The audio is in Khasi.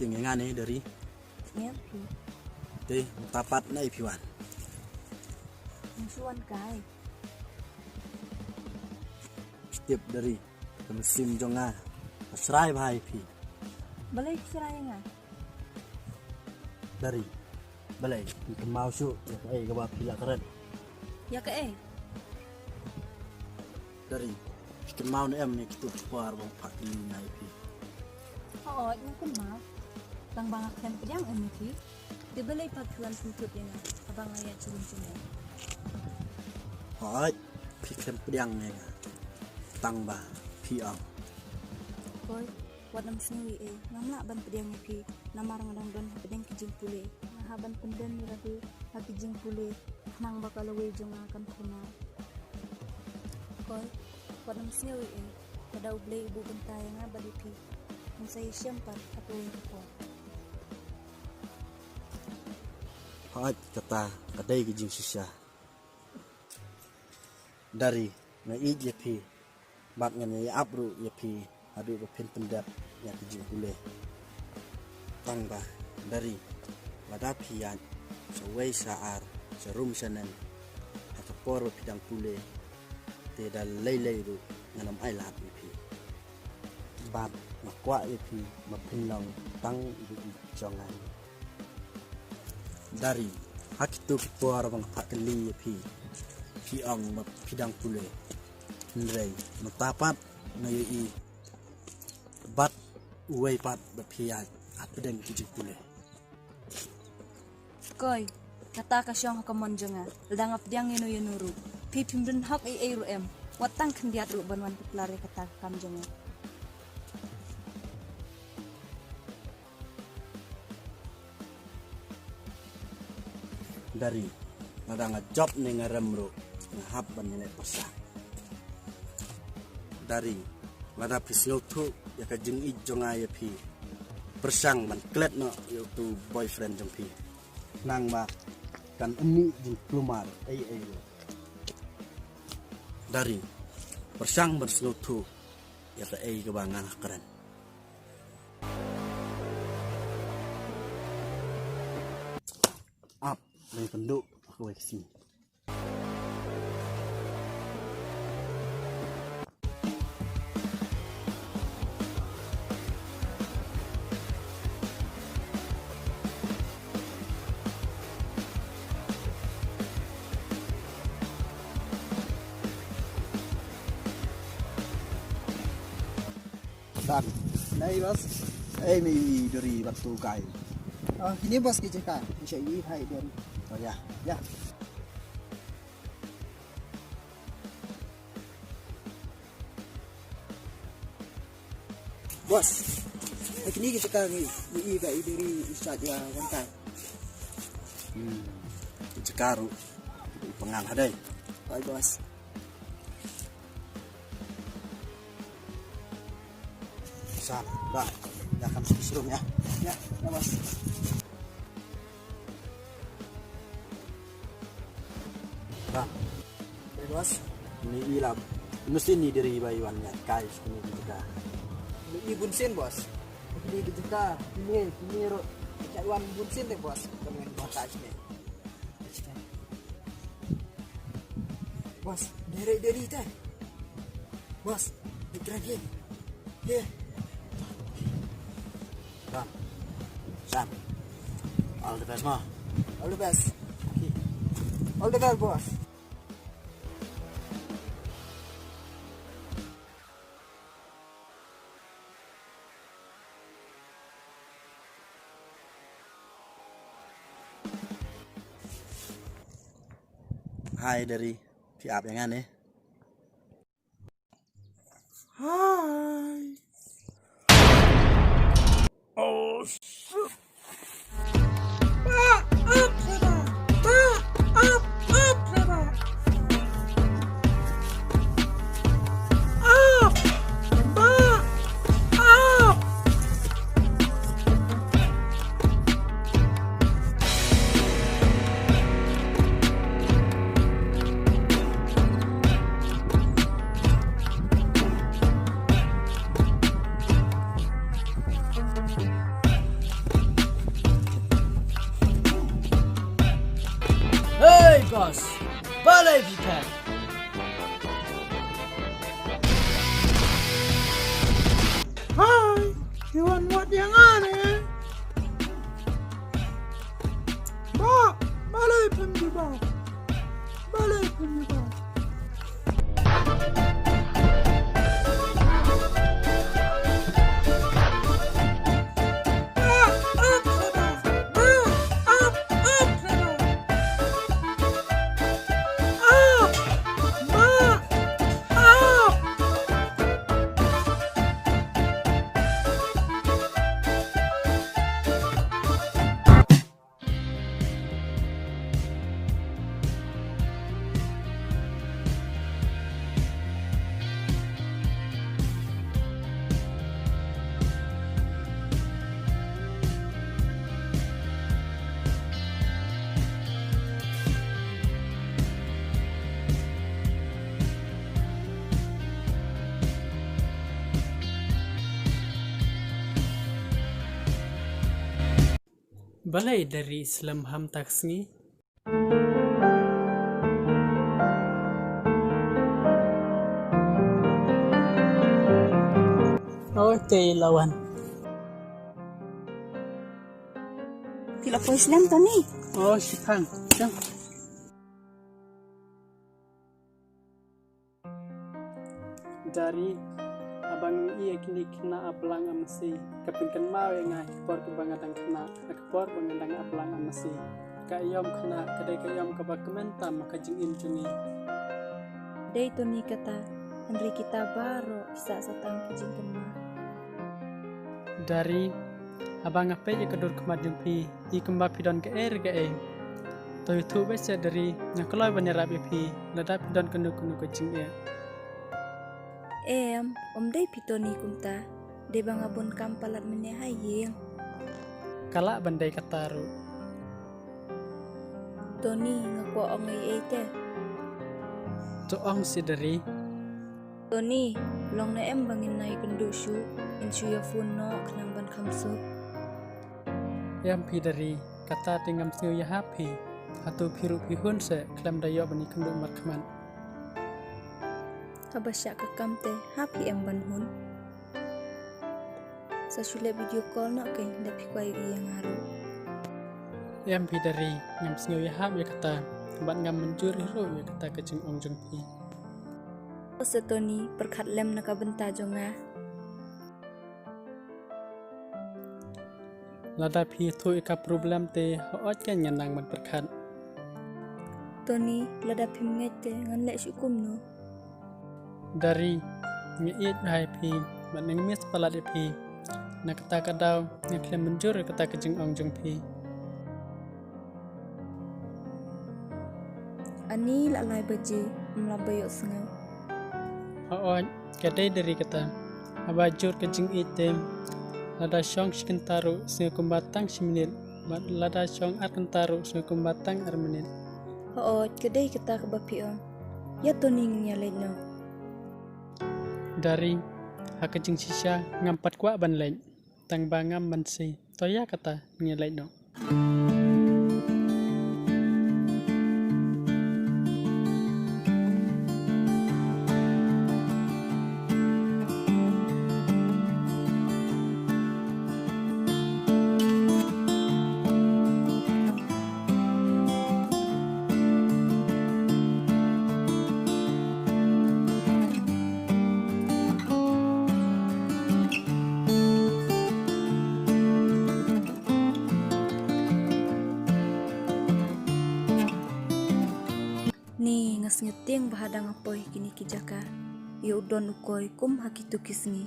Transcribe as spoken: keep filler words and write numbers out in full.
Ïa nga ne Dari. Ngem phi. Te mynta pat na i phi wan. Ngim shu wan kai. Tip Dari. Ka mynsiem jong nga ka shrai bha ïa phi. Balei ka shrai ïa nga? Dari. Balei phi kynmaw shuh ïa kaei kaba phi la kren? Ïa kaei? Dari, phi kynmaw ne em ïa kito ki por ba nga phah kylli ïa phi? Hooid, nga kynmaw. Tang ba nga khlem pdiang em ïa phi. Te balei pat phi wan pyntip ïa nga haba nga ïaid sha rum sha me? Hooid, phi khlem pdiang ïa nga. Tang ba phi ong. Koi, wat nym sngew ei ei, ngam lah ban pdiang ïa phi, namar nga dang don hapdeng ki jingpule. Nga hap ban pyndem ïa lade ha ki jingpule, khnang ba ka lawei jong nga kan pynah. Koi, wat nym sngew ei ei, lada U Blei u buh bynta ïa nga bad ïa phi, ngin sa ïashem pat ha kawei ka por. Hooid, kata ka dei ka jingshisha. Dari, nga ïeit ïa phi. Bad ngan ïa ap ruh ïa phi haduh ba phin pyndep ïa ki jingpule. Tang ba Dari, lada phi ïaid sha wei sha ar, sha rum sha nen, ha ka por ba phi dang pule, te da lei lei ruh ngan ym ailad ïa phi. Bad nga kwah ïa phi ba phin long tang i jong nga. Dari, ha kito ki por ba nga phah kylli ïa phi, phi ong ba phi dang pule. Hynrei mynta pat nga ïohi bad uwei pat ba phi ïaid hapdeng ki jingpule. Koi, kata ka shong ha ka mon jong nga, lada nga pdiang ïano ïano ruh. Phi phim don hok ei ei ruh em, wat tang khyndiat ruh ban wan pynkylla ïa kata ka kam jong nga. Dari, lada nga jop ne nga rem ruh, nga hap ban ïaleh pyrshang. Dari, lada phi sngewthuh ïa ka jingïeit jong nga ïa phi, pyrshang ban klet noh ïa uto u boyfriend jong phi. Khnang ba kan ym mih jingkulmar ei ei ruh. Dari, pyrshang ban sngewthuh ïa kaei kaba nga la kren. Ap, dang ïakynduh ha kawei ka sngi. Done. Nei, boss. Ei, me i Dari bad uto u guy. Oh, kine boss ki jaka. Ngi sa ïohi ha i Dari. Oh, ïa. Ïa. Boss. Ha kine ki jaka ngi ïohi ba i Dari i shait ïa wan kai. Hmm. Ki jaka ruh i pyngan ha dei. Bye, boss. San, ba, ïa kam shisha rum ïa. Ïa, ïa, boss. Ba. Hey, boss. Ni ilap. Mesti ni Dari ba i wan ïa kai sini kita. Ni i bun sien, boss. Ni kita. Ni, ni ro. Ïa wan bun sien deh, boss. Kami wan kai sini. Boss, Dari, Dari te. Boss, di track ye. Ye. Done. Sam. All the best, ma. All the best. Okay. All the best, boss. Hi, Dari. Phi ap ïa nga ne? Hi. Oh, shit. Balei Dari slem ha kata ka sngi? Oh, te la wan. Phi la poi slem Tony? Oh, shipang. Jom. Dari, haba nga ïohi ïa kine ki khynnah ha blang ha masi, ka pynkynmaw ïa nga ïa ki por kiba nga dang khynnah, ha ki por ba nga dang ha blang ha masi. Ka aïom khynnah ka dei ka aïom kaba kmen tam ha ka jingim jong ngi. Dei Tony kata, hynrei kita baroh ki sah sa tang ki jingkynmaw. Dari, haba nga peit ïa ka dur khmat jong phi, i kumba phi don kaei re kaei. To ïathuh beit seh Dari, nga kloi ban ïarap ïa phi lada phi don kano kano ka jingeh. Em, ym dei phi Tony kumta, dei ba nga bun kam palat mynne ha ïing. Ka lah ban dei kata ruh. Tony, nga kwah ong ei ei te. To ong seh Dari. Tony, long ne em ba ngin nang ïakynduh shuh, ngin shu ïa phone noh khnang ban kham suk. Em phi Dari, kata te ngam sngew ïa ha phi. Hato phi ruh phi hun seh khlem da ïoh ban ïakynduh markhmat. Haba shah ka kam te ha phi em ban hun. Sa shu leh video call noh keiñ, lada phi kwah ïohi ïa nga ruh. Em phi Dari, ngam sngew ïahap ïa kata, bad ngam mynjur ruh ïa kata ka jingong jong phi. O seh Tony, pyrkhat lem na ka bynta jong nga. Lada phi ïathuh ïa ka problem te, hooid keiñ ngan nang ban pyrkhat. Tony, lada phim ngeit te ngan leh shuh kumno? Dari, nga ïeit bha ïa phi, bad nga miss palat ïa phi. Na kata ka daw, nga khlem mynjur ïa kata ka jingong jong phi. Ani la lai baje, ym lah ba ïohsngew. Hooid, ka dei Dari kata. Haba jur ka jingïeit te, lada shong shi kynta ruh sngew kumba tang shi minit, bad lada shong ar kynta ruh sngew kumba tang ar minit. Hooid, ka dei kata kaba phi ong. Ïa Tony ngin ïa leit noh. Dari, ha ka jingshisha ngam pat kwah ban leit, tang ba ngam banse. To ïa kata ngin ïa leit noh. Ni nga sngewtieng ba hadang nga poi ha kine ki jaka, ïa u don u koi kum ha kitu ki sngi.